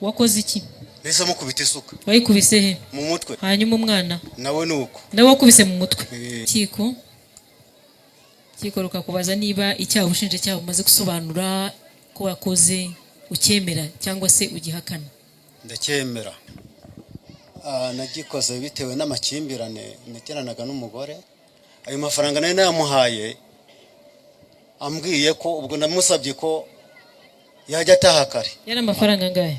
Wakoze iki? Nahise mukubita isuka. Wayikubise he? Mu mutwe. Hanyuma umwana? Nawe ni uko. Nawe wakubise mu mutwe? Eh. Urukiko rukakubaza niba icyaha ubushinjacyaha bumaze gusobanura ko wakoze ucyemera cyangwa se ugihakana. Ndacyemera. Nagikoze bitewe n'amakimbirane nagiranaga n'umugore. Ayo mafaranga nayo nayamuhaye ambwiye ko, ubwo namusabye ko yajya ataha kare. Yari amafaranga angahe?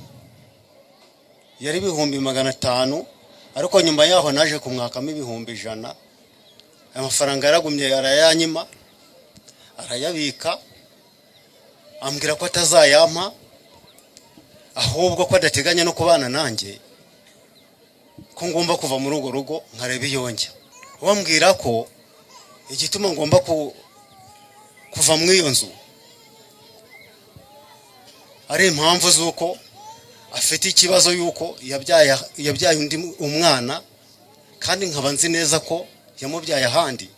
Yari 500,000, ariko nyuma yaho naje kumwakamo 100,000. Ayo mafaranga yaragumye arayanyima, arayabika, ambwira ko atazayampa, ahubwo ko adateganya no kubana nanjye, ko ngomba kuva muri urwo rugo nkareba iyo njya. Bambwira ko igituma ngomba kuva muri iyo nzu ari impamvu z'uko afite ikibazo y'uko yabyaye undi umwana, kandi nkaba nzi neza ko yamubyaye ahandi,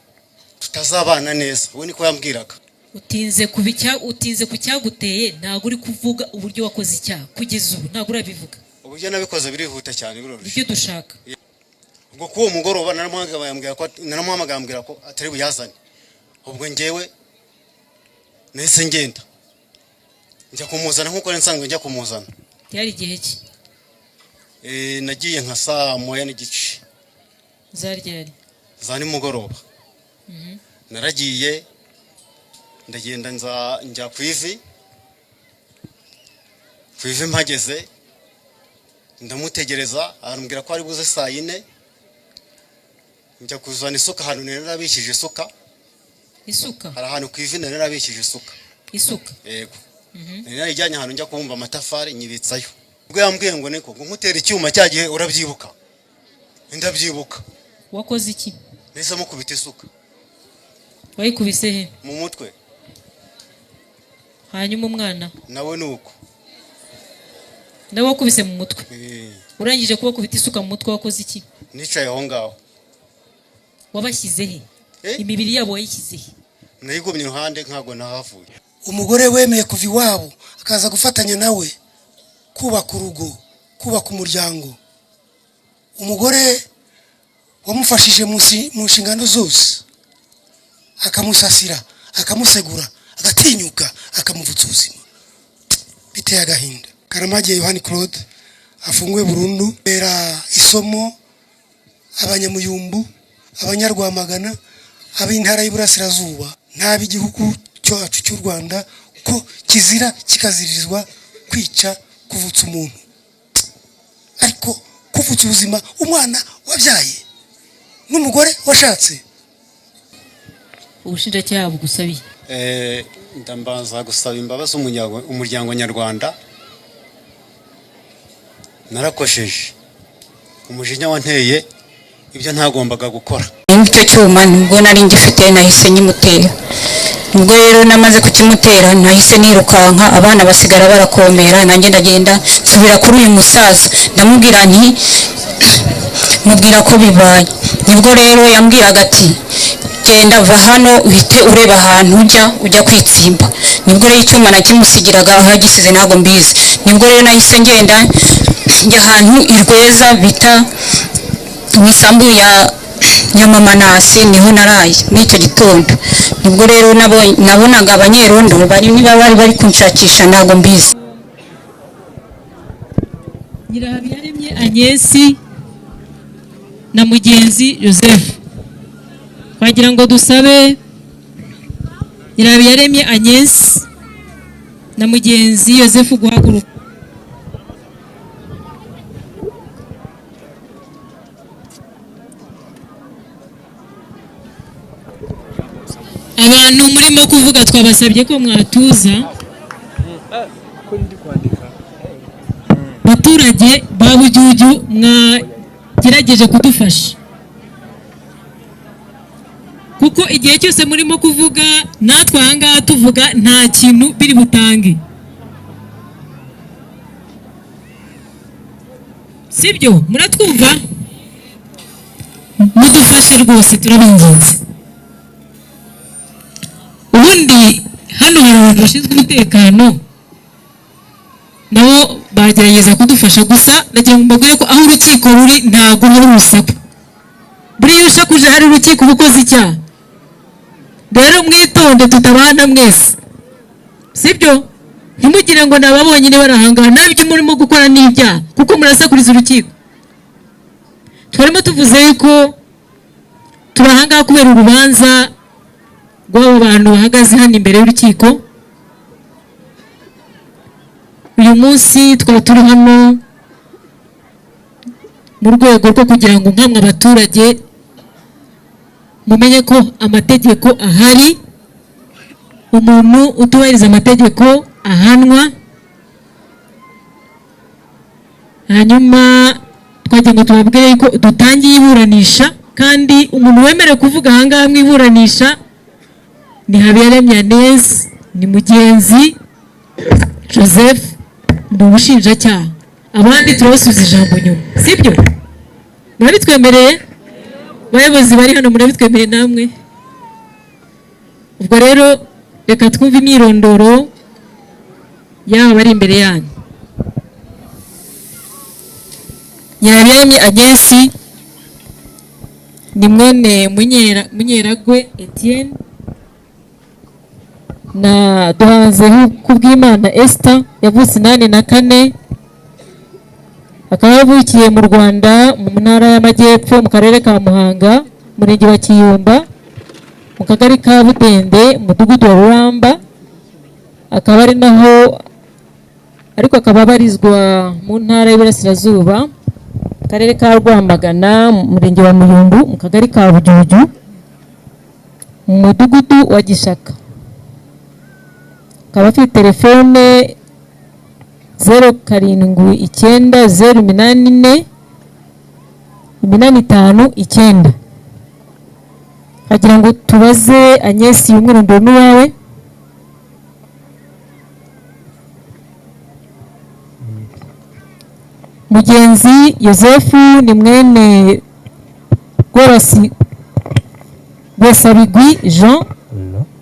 tutazabana neza. We niko yambwiraga. Utinze ku cyaguteye, ntabwo uri kuvuga uburyo wakoze icyaha. Kugeza ubu ntabwo urabivuga. Uburyo nabikoze birihuta cyane, biroroshye. Ibyo dushaka. Ubwo kuri uwo mugoroba naramuhamagaye, ambwira ko atari buyazane. Ubwo njyewe nahise ngenda njya kumuzana nk'uko nari nsanzwe njya kumuzana. Byari igihe ki? Nagiye nka saa 1:30. Za ryari? Za nimugoroba. Naragiye, ndagenda, nza njya ku ivi. Ku ivi mpageze ndamutegereza, arambwira ko ari buze saa 4. Njya kuzana isuka ahantu nari narabikije isuka. Isuka? Hari ahantu ku ivi nari narabikije isuka. Isuka? Yego, nari narayijyanye ahantu njya kubumba amatafari, nyibitsayo. Ubwo yambwiye ngo niko ngo nkutera icyuma cya gihe urabyibuka? Ndabyibuka. Wakoze iki? Nahise mukubita isuka. Wayikubise he? Mu mutwe. Hanyuma umwana? Nawe ni uko. Nawe wakubise mu mutwe? Eh. Urangije kubakubita isuka mu mutwe wakoze iki? Nicaye aho ngaho. Wabashyize he? Eh? Imibiri yabo wayishyize he? Nayigumye iruhande, ntabwo nahavuye. Umugore wemeye kuva iwabo akaza gufatanya nawe kubaka urugo, kubaka umuryango, umugore wamufashije mu nshingano zose, akamusasira, akamusegura, agatinyuka akamuvutsa ubuzima, biteye agahinda. Karamage Yohani Claude afunguwe burundu, bera isomo abanyamuyumbu, abanyarwamagana, ab'intara y'Iburasirazuba n'ab'igihugu cyacu cy'u Rwanda ko kizira kikaziririzwa kwica, kuvutsa umuntu, ariko kuvutsa ubuzima umwana wabyaye n'umugore washatse. Ubushinjacyaha bugusabiye? Ndambanza gusaba imbabazi umuryango nyarwanda. Narakosheje, umujinya wanteye ibyo ntagombaga gukora. Icyo cyuma nibwo nari ngifite, nahise nyimutera. Nibwo rero namaze kukimutera nahise nirukanka, abana basigara barakomera, nanjye ndagenda nsubira kuri uyu musaza, ndamubwira nti mubwira ko bibaye. Nibwo rero yambwiraga ati genda, va hano, uhite ureba ahantu ujya kwitsimba. Nibwo rero icyuma nakimusigiraga, aho yagisize ntabwo mbizi. Nibwo rero nahise ngenda njya ahantu i Rweza bita mu isambu ya mama Nasi, niho naraye muri icyo gitondo. Nibwo rero nabonaga abanyerondo bari, niba bari bari kunshakisha ntabwo mbizi. Nyirahabiyaremye Agnès na Mugenzi Joseph, twagira ngo dusabe Nyirahabiyaremye Agnès na Mugenzi Joseph guhaguruka. Abantu murimo kuvuga twabasabye ko mwatuza. Baturage ba Bujuju, mwagerageje kudufasha, kuko igihe cyose murimo kuvuga natwe ahangaha tuvuga nta kintu biri butange, sibyo? Muratwumva? Mudufashe rwose, turabinginze. Ubundi hano hari abantu bashinzwe umutekano, Nabo bagerageza kudufasha. Gusa nagira ngo mbabwire ko aho urukiko ruri ntabwo hari urusaku. Buriya iyo ushakuje hari urukiko uba ukoze icyaha. Rero mwitonde tutabana mwese, sibyo? Ntimugire ngo ni aba bonyine barahangana, nabyo murimo gukora ni ibyaha kuko murasakuriza urukiko. Twarimo tuvuze yuko turi ahangaha kubera urubanza rw'abo bantu bahagaze hano imbere y'urukiko. Uyu munsi twaba turi hano mu rwego rwo kugira ngo nkamwe abaturage mumenye ko amategeko ahari, umuntu utubahiriza amategeko ahanwa. Hanyuma twagira ngo tubabwire ko dutangiye iburanisha, kandi umuntu wemerewe kuvuga ahangaha mu iburanisha ni Habiyaremye Agnes, ni Mugenzi Joseph, ni ubushinjacyaha. Abandi turabasubiza ijambo nyuma, sibyo? Murabitwemereye? Abayobozi bari hano murabitwemereye namwe? Ubwo rero reka twumve imyirondoro y'aba bari imbere yanyu. Nyirabiyaremye Agnes ni mwene Munyeragwe Etienne na Duhanzeho Kubwimana Esther, yavutse 84, akaba yavukiye mu Rwanda mu ntara y'Amajyepfo mu karere ka Muhanga, umurenge wa Kiyumba, mu kagari ka Budende, umudugudu wa Ruramba, akaba ari naho ariko akaba abarizwa mu ntara y'Iburasirazuba, mu karere ka Rwamagana, mu murenge wa Muyumbu, mu kagari ka Bujuju, mu mudugudu wa Gishaka. Akaba afite telefone 079 084 859. Agira ngo tubaze Agnes, umwirondoro n'uwawe. Mugenzi Yosefu ni mwene Rwesabigwi Jean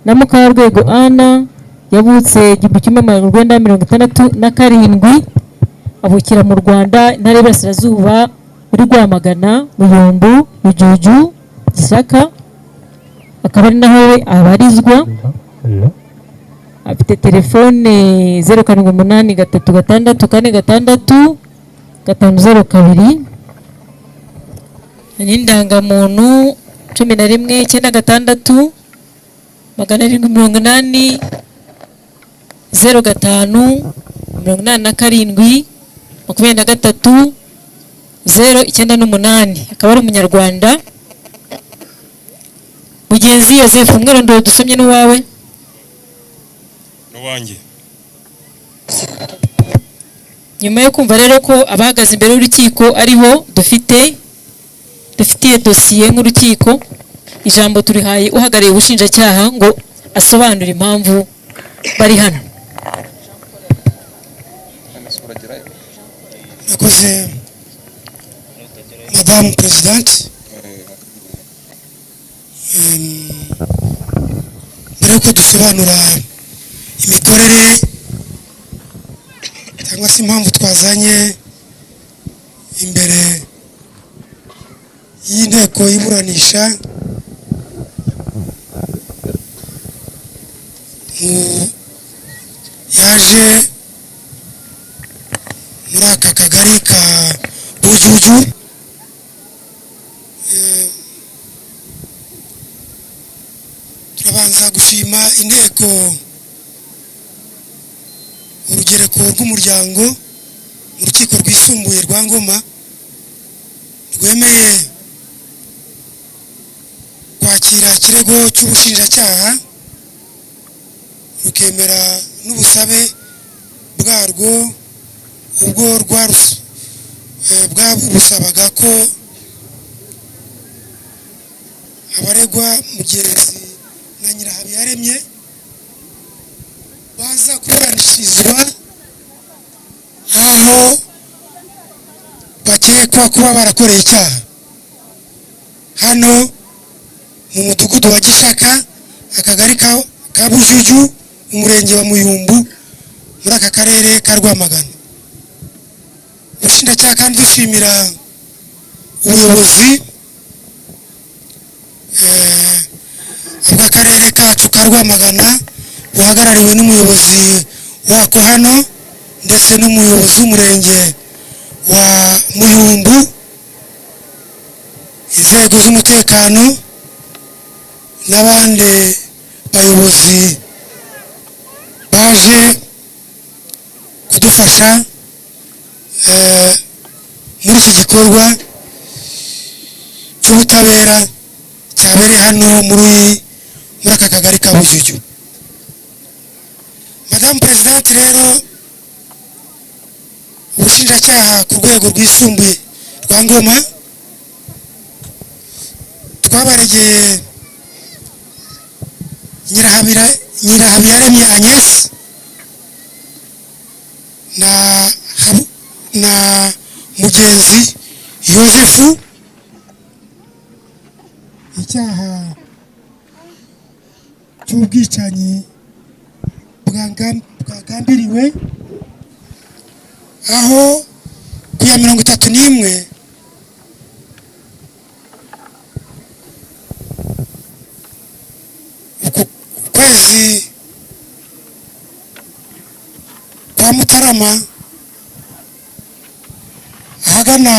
na Mukarwego Anna, yavutse 1967, avukira mu Rwanda, intara y'Iburasirazuba, muri Rwamagana, Muyumbu, Rujuju, Gisaka, akaba ari naho we abarizwa. Afite telefone 078 3 6 4 6 5 02, n'indangamuntu 11 96 780 05 87 23 098, akaba ari umunyarwanda. Mugenzi Yosefu, umwirondoro dusomye n'uwawe? N'uwanjye. Nyuma yo kumva rero ko abahagaze imbere y'urukiko aribo dufitiye dosiye nk'urukiko, ijambo turihaye uhagarariye ubushinjacyaha ngo asobanure impamvu bari hano. Murakoze Madamu Presidente. Mbere yuko dusobanura imikorere cyangwa se impamvu twazanye imbere y'inteko y'iburanisha, yaje muri aka kagari ka Bujuju, turabanza gushima inteko, urugereko rw'umuryango mu rukiko rwisumbuye rwa Ngoma rwemeye kwakira ikirego cy'ubushinjacyaha, rukemera n'ubusabe bwarwo ubwo bwabusabaga ko abaregwa Mugenzi na Nyirahabiyaremye baza kuburanishirizwa aho bakekwa kuba barakoreye icyaha, hano mu mudugudu wa Gishaka, akagari ka Bujuju, umurenge wa Muyumbu, muri aka karere ka Rwamagana. Ubushinjacyaha kandi dushimira ubuyobozi bw'akarere kacu ka Rwamagana, buhagarariwe n'umuyobozi wako hano ndetse n'umuyobozi w'umurenge wa Muyumbu, inzego z'umutekano n'abandi bayobozi baje kudufasha muri iki gikorwa cy'ubutabera cyabereye hano muri aka kagari ka Bujyujyu. Madamu Présidente, rero ubushinjacyaha ku rwego rwisumbuye rwa Ngoma twabaregeye Nyirahabiyaremye Agnes na Mugenzi Yosefu icyaha cy'ubwicanyi bwagambiriwe, aho ku ya 31 uku kwezi kwa Mutarama, ahagana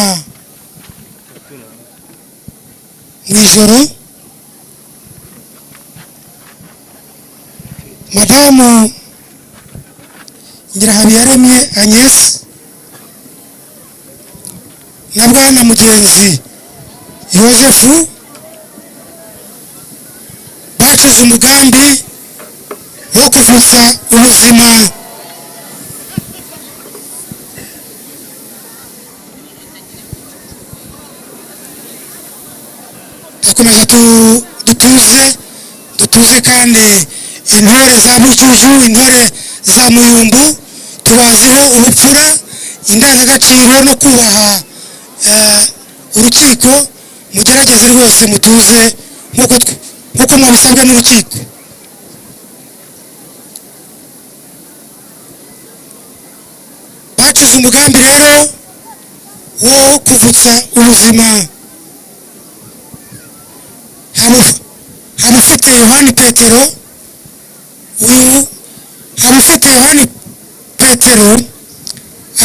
mu ijoro, Madamu Nyirahabiyaremye Agnes na Bwana Mugenzi Yosefu bacuze umugambi wo kuvutsa ubuzima dukomeza dutuze. Kandi intore za Bucyuju, intore za Muyumbu, tubaziho ubupfura, indangagaciro no kubaha urukiko. Mugerageze rwose mutuze nk'uko mwabisabwa n'urukiko. Bacuze umugambi rero wo kuvutsa ubuzima Habufite Yohani Petero. Uyu Habufite Yohani Petero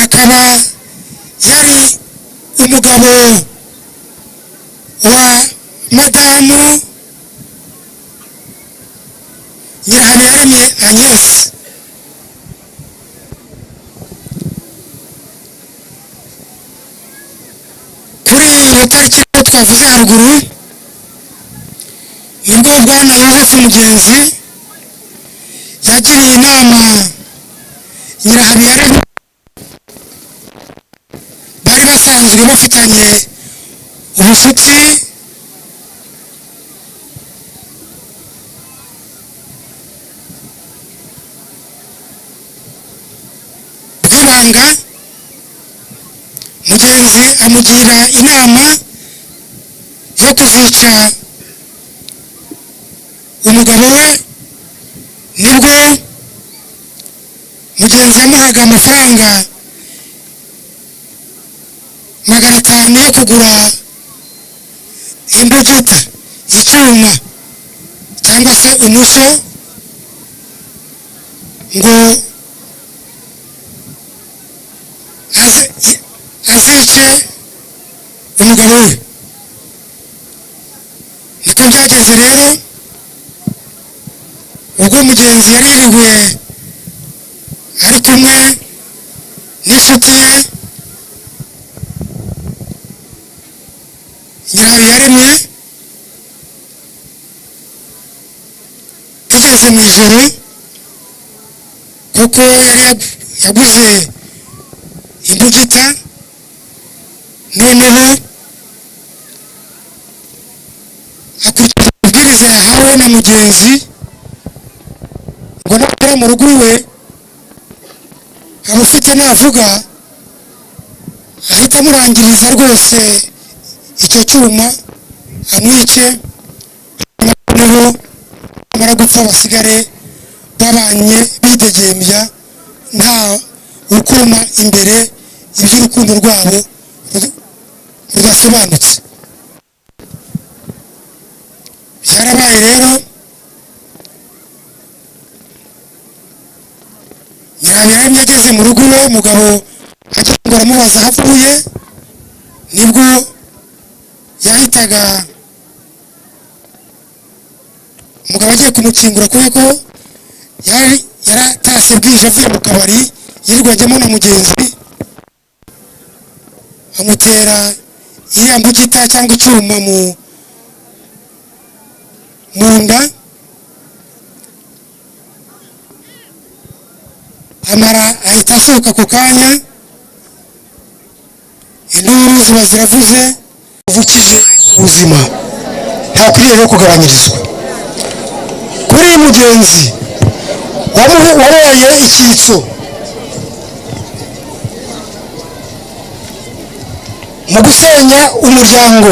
akaba yari umugabo wa Madamu Nyirahabiyaremye Agnes. Kuri iyo tariki twavuze haruguru, nibwo Bwana Yosefu Mugenzi yagiriye inama Nyirahabiyaremye, bari basanzwe bafitanye ubucuti, bw'ibanga. Mugenzi amugira inama yo kuzica umugabo we. Nibwo Mugenzi yamuhaga amafaranga 500 yo kugura imbugita, icyuma cyangwa se umushyo, ngo azice umugabo we. Niko byagenze rero, ubwo Mugenzi yari yiriwe ari kumwe n'inshuti ye Nyirahabiyaremye, bigeze mu ijoro, kuko yari yaguze imbugita, noneho akurikiza amabwiriza yahawe na Mugenzi ngo nakora mu rugo iwe, Habufite navuga ahita amurangiriza rwose icyo cyuma, amwice, noneho amara gupfa basigare babanye bidegembya, nta ukoma imbere. iby'urukundo rwabo rudasobanutse. Byarabaye rero, Nyirabiramye ageze mu rugo iwe, umugabo agira ngo aramubaza aho avuye, nibwo yahitaga umugabo agiye kumukingura, kubera ko yari yaratashye bwije avuye mu kabari yirirwagemo na mugenzi, amutera iriya mbugita cyangwa icyuma mu nda, amara ahita asohoka ako kanya, induru ziba ziravuze. Uvukije ubuzima ntakwiriye no kugabanyirizwa. Kuri uyu mugenzi wabaye icyitso mu gusenya umuryango,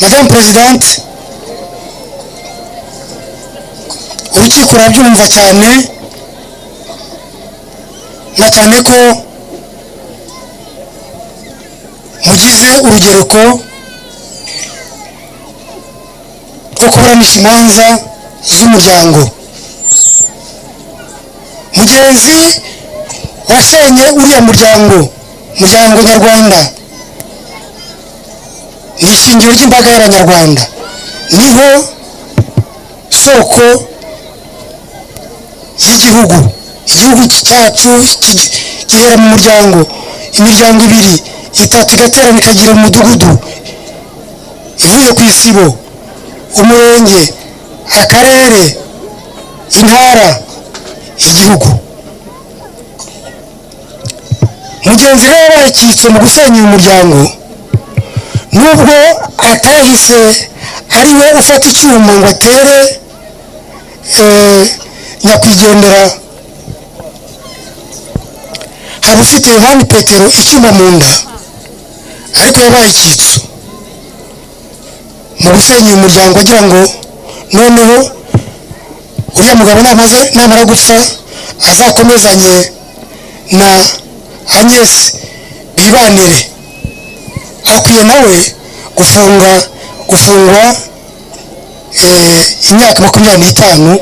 Madame Presidente, urukiko rurabyumva cyane, na cyane ko mugize urugereko rwo kuburanisha imanza z'umuryango. Mugenzi wasenye uriya muryango, muryango nyarwanda ni ishingiro ry'imbaga y'Abanyarwanda, niho soko y'igihugu. Igihugu cyacu gihera mu muryango, imiryango ibiri itatu igaterana ikagira umudugudu, ivuye ku isibo, umurenge, akarere, intara, igihugu. Mugenzi rero wabaye icyitso mu gusenya uyu muryango, nubwo atahise ari we ufata icyuma ngo atere nyakwigendera Habufite Yohani Petero icyuma mu nda, ariko yabaye icyitso mu gusenya uyu muryango, agira ngo noneho uriya mugabo namara gupfa azakomezanye na Agnes bibanire. Akwiye nawe gufungwa imyaka 25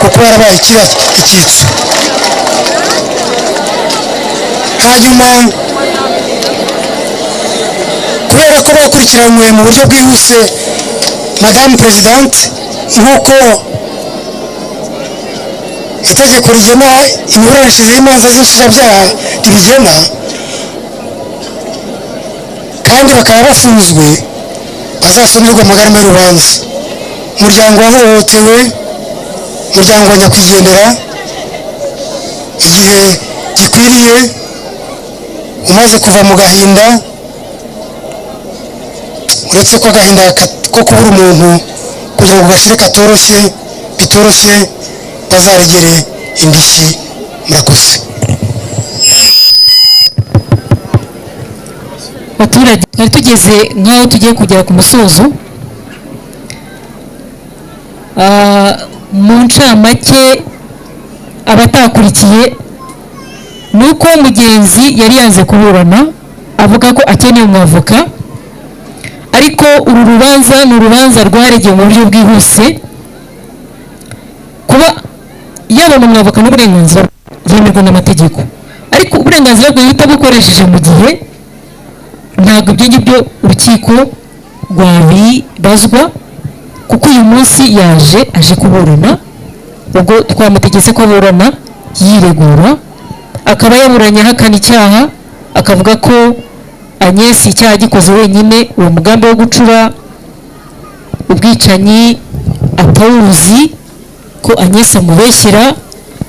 kuko yarabaye icyitso. Hanyuma kubera ko bakurikiranywe mu buryo bwihuse, Madame Presidente, nk'uko itegeko rigena imiburanishirize y'imanza z'inshinjabyaha ribigena, kandi bakaba bafunzwe, bazasomerwa amagarama y'urubanza. Umuryango wahohotewe, umuryango wa nyakwigendera, igihe gikwiriye umaze kuva mu gahinda, uretse ko agahinda ko kubura umuntu kugira ngo gashire katoroshye, bitoroshye, bazaregere indishyi. Murakoze. Abaturage twari tugeze nk'aho tugiye kugera ku musozo. Mu ncamake abatakurikiye ni uko mugenzi yari yanze kuburana avuga ko akeneye umwavoka, ariko uru rubanza ni urubanza rwaregeye mu buryo bwihuse, kuba yabona umwavoka n'uburenganzira byemerwa n'amategeko, ariko uburenganzira bwe utabukoresheje mu gihe ntabwo ibyo ngibyo urukiko rwabibazwa, kuko uyu munsi yaje aje kuburana, ubwo twamutegetse ko aburana yiregura, akaba yaburanye ahakana icyaha, akavuga ko Agnes icyaha agikoze wenyine, uwo mugambi wo gucura ubwicanyi atawuzi, ko Agnes amubeshyera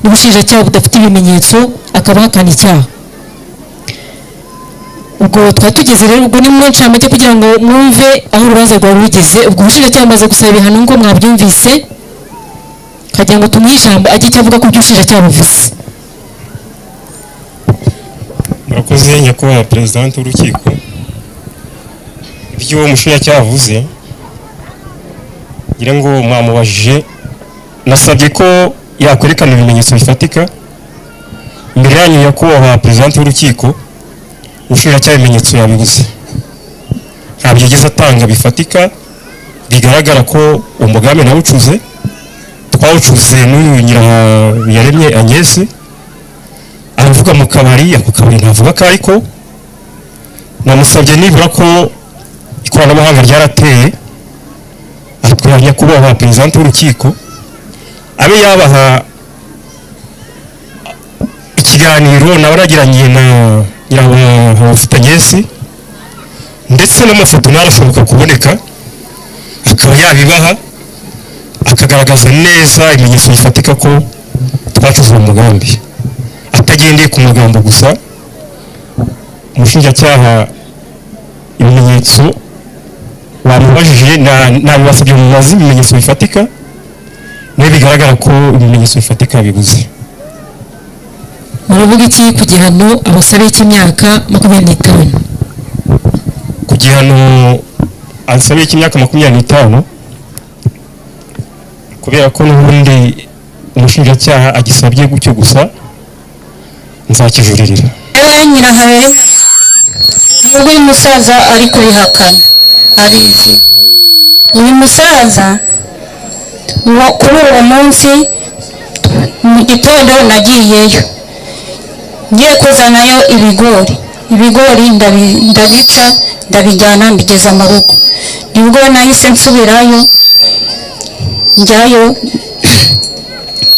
n'ubushinjacyaha budafite ibimenyetso, akaba ahakana icyaha. Ubwo twari tugeze rero, ubwo ni mu ncamake kugira ngo mwumve aho urubanza rwari rugeze. Ubwo ubushinjacyaha bumaze gusaba ibihano nk'uko mwabyumvise, kagira ngo tumuhe ijambo ajye icyo avuga ku byo ubushinjacyaha buvuze. Murakoze nyakubahwa Perezidante w'urukiko. Ibyo umushinjacyaha avuze ngira ngo mwamubajije, nasabye ko yakwerekana ibimenyetso bifatika Imbere yanyu nyakubahwa perezida w'urukiko, umushinjacyaha ibimenyetso yabibuze, ntabyo yigeze atanga bifatika bigaragara ko umugambi nawucuze, twawucuze n'uyu Nyirahabiyaremye Agnes. Aravuga mu kabari, ako kabari ntavuga ko, ariko namusabye nibura ko ikoranabuhanga ryarateye, atwara nyakubahwa perezida w'urukiko abe yabaha ikiganiro nawe aragiranye na Nyirahabafite Agnes, ndetse n'amafoto ntarashoboka kuboneka, akaba yabibaha akagaragaza neza ibimenyetso bifatika ko twacuze uwo mugambi, atagendeye ku magambo gusa. Umushinjacyaha ibimenyetso bamubajije nabibasabye mu mazi ibimenyetso bifatika, niyo bigaragara ko ibimenyetso bifatika bibuze. Muravuga iki ku gihano abasabe cy'imyaka 25? Ku gihano ansabiye cy'imyaka 25, kubera ko n'ubundi umushinjacyaha agisabye gutyo gusa, nzakijuririra. Yewe Nyirahabiyaremye, nubwo uyu musaza ari kubihakana abizi, uyu musaza kuri uwo munsi mu gitondo nagiyeyo ngiye kuzanayo ibigori, ibigori ndabica ndabijyana mbigeza mu rugo, nibwo nahise nsubirayo njyayo,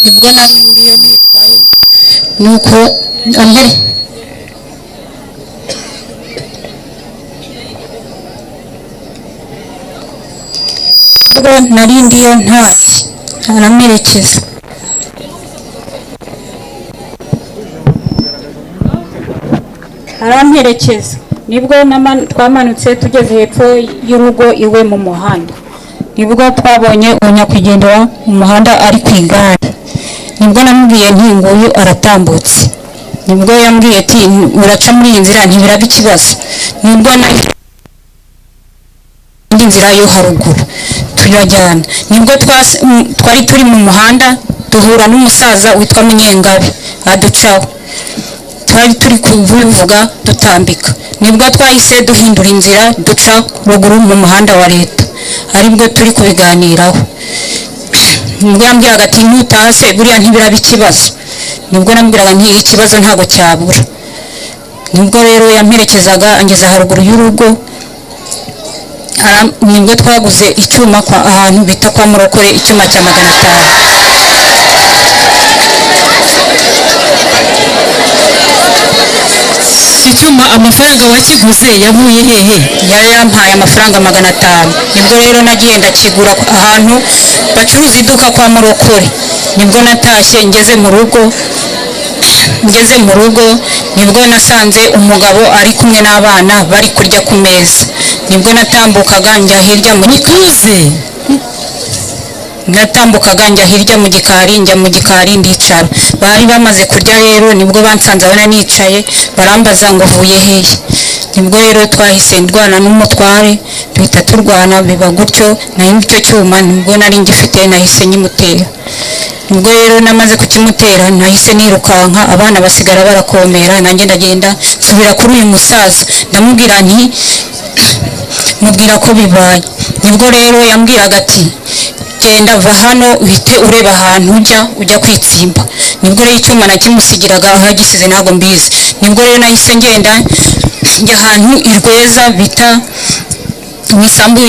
nibwo nari ndiyo nitwayo, nuko ambere nibwo nari ndiyo ntashye aramperekeza. Aramperekeza, nibwo twamanutse tugeze hepfo y'urugo iwe mu muhanda, nibwo twabonye unyakwigendera mu muhanda ari ku igare, nibwo namubwiye nti nguyu aratambutse, nibwo yambwiye ati uraca muri iyi nzira ntibiraba ikibazo, nibwo indi nzira yo haruguru turajyana, nibwo twari turi mu muhanda duhura n'umusaza witwa Munyengabe aducaho, twari turi kubivuga dutambika, nibwo twahise duhindura inzira duca ruguru mu muhanda wa leta, aribwo turi kubiganiraho. Nibwo yambwiraga ati nutase buriya ntibiraba ikibazo, nibwo namubwiraga nti ikibazo ntabwo cyabura. Nibwo rero yamperekezaga angeza haruguru y'urugo, nibwo twaguze icyuma kwa ahantu bita kwa Murokore, icyuma cya 500. Icyuma amafaranga wakiguze yavuye hehe? Yari yampaye amafaranga 500, nibwo rero nagiye ndakigura ahantu bacuruza iduka kwa Murokore, nibwo natashye ngeze mu rugo, nibwo nasanze umugabo ari kumwe n'abana bari kurya ku meza, nibwo natambukaga njya hirya mu Mutuze. Natambukaga njya hirya mu gikari, njya mu gikari ndicara, bari bamaze kurya rero nibwo bansanze abana nicaye, barambaza ngo uvuye hehe, nibwo rero twahise ndwana n'umutware duhita turwana biba gutyo, nayo icyo cyuma nibwo nari ngifite nahise nyimutera, nibwo rero namaze kukimutera nahise nirukanka, abana basigara barakomera, nanjye ndagenda nsubira kuri uyu musaza ndamubwira nti mubwira ko bibaye, nibwo rero yambwiraga ati genda va hano uhite ureba ahantu ujya kwitsimba, nibwo rero icyuma nakimusigiraga aho yagisize ntabwo mbizi, nibwo rero nahise ngenda njya ahantu i Rweza bita mu isambu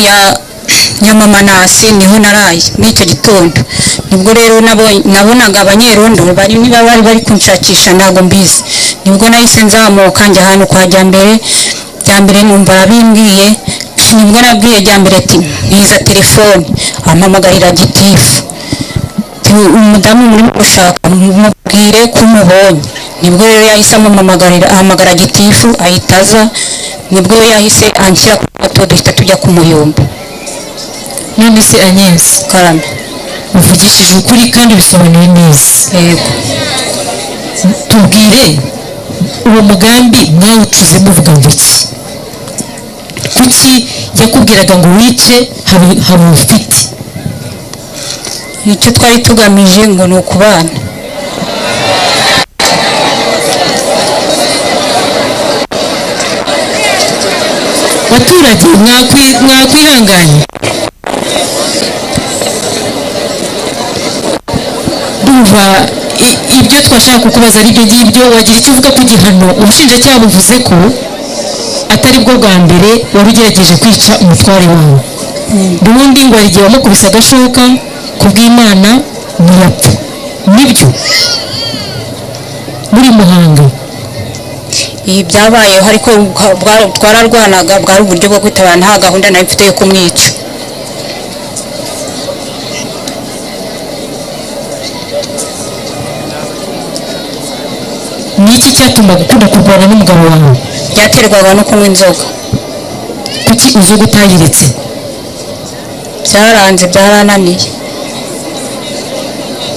ya mama Nasi, niho naraye muri icyo gitondo, nibwo rero nabonaga abanyerondo bari niba bari bari kunshakisha ntabwo mbizi, nibwo nahise nzamuka njya ahantu kwa Jyambere, numva arabimbwiye, nibwo nabwiye Jyambere ati ntiza telefone, ampamagarira gitifu, umudamu murimo gushaka mubwire ko umubonye, nibwo rero yahise amuhamagarira, ahamagara gitifu ahita aza, nibwo yahise anshyira ku moto duhita tujya ku Muyumbu. None se Agnes, Karame, uvugishije ukuri kandi bisobanuye neza. Yego. Tubwire uwo mugambi mwawucuze muvuga ngo iki? Kuki yakubwiraga ngo wice Habufite? Icyo twari tugamije ngo ni ukubana. Baturage, mwakwihanganye. Ndumva ibyo twashaka kukubaza ari byo ngibyo. Wagira icyo uvuga ku gihano? Ubushinjacyaha buvuze ko atari bwo bwa mbere wari ugerageje kwica umutware wawe. Ubundi ngo hari igihe wamukubise agashoka, ku bw'Imana ntiyapfa. Nibyo, muri Muhanga? Ibi byabayeho, ariko twararwanaga, bwari uburyo bwo kwitabara, nta gahunda nari mfite yo kumwica. Ni iki cyatumaga ukunda kurwana n'umugabo wawe? Byaterwaga no kunywa inzoga. Kuki inzoga utayiretse? Byaranze, byarananiye.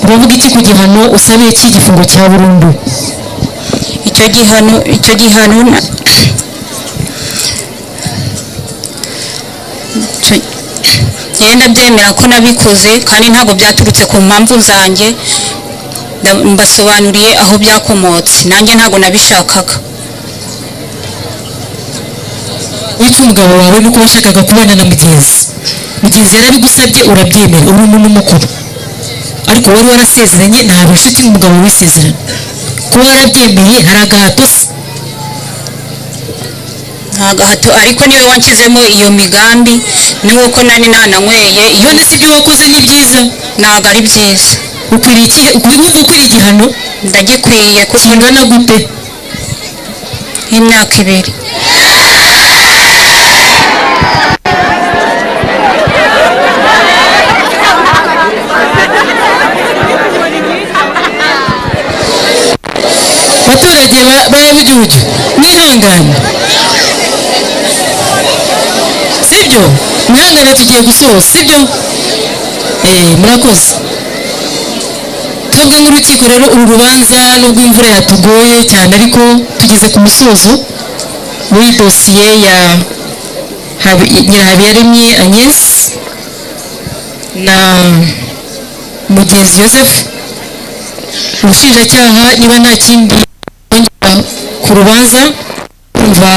Uravuga iki ku gihano usabiye cy'igifungo cya burundu? Icyo gihano ngenda byemera ko nabikoze, kandi ntabwo byaturutse ku mpamvu zanjye. Mbasobanuriye aho byakomotse, nanjye ntabwo nabishakaga. Wica umugabo wawe nuko washakaga kubana na Mugenzi. Mugenzi yarabigusabye urabyemera, uri umuntu mukuru, ariko wari warasezeranye, ntabwo inshuti n'umugabo wisezerana. Kuba warabyemeye, hari agahato se? Nta gahato, ariko niwe wanshyizemo iyo migambi, nuko nari nananyweye iyo. None se ibyo wakoze ni byiza? Ntabwo ari byiza. Ukwiriye iki? Urumva ukwiriye igihano? Ndagikwiye kuko. Kingana gute? Nk'imyaka 2. Abaturage ba Bujuju, mwihangane, sibyo? Mwihangane, tugiye gusoza, sibyo? Murakoze. Twebwe nk'urukiko rero, uru rubanza nubwo imvura yatugoye cyane, ariko tugeze ku musozo w'iyi dosiye ya Nyirahabiyaremye Agnes na Mugenzi Joseph. Ubushinjacyaha, niba nta kindi bongera ku rubanza, kumva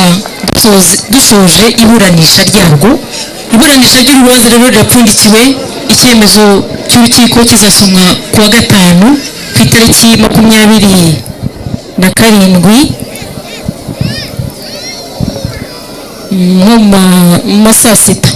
dusoje iburanisha ryarwo. Iburanisha ry'urubanza rero rirapfundikiwe. Icyemezo cy'urukiko kizasomwa ku wa gatanu, ku itariki 27, nko mu ma saa sita.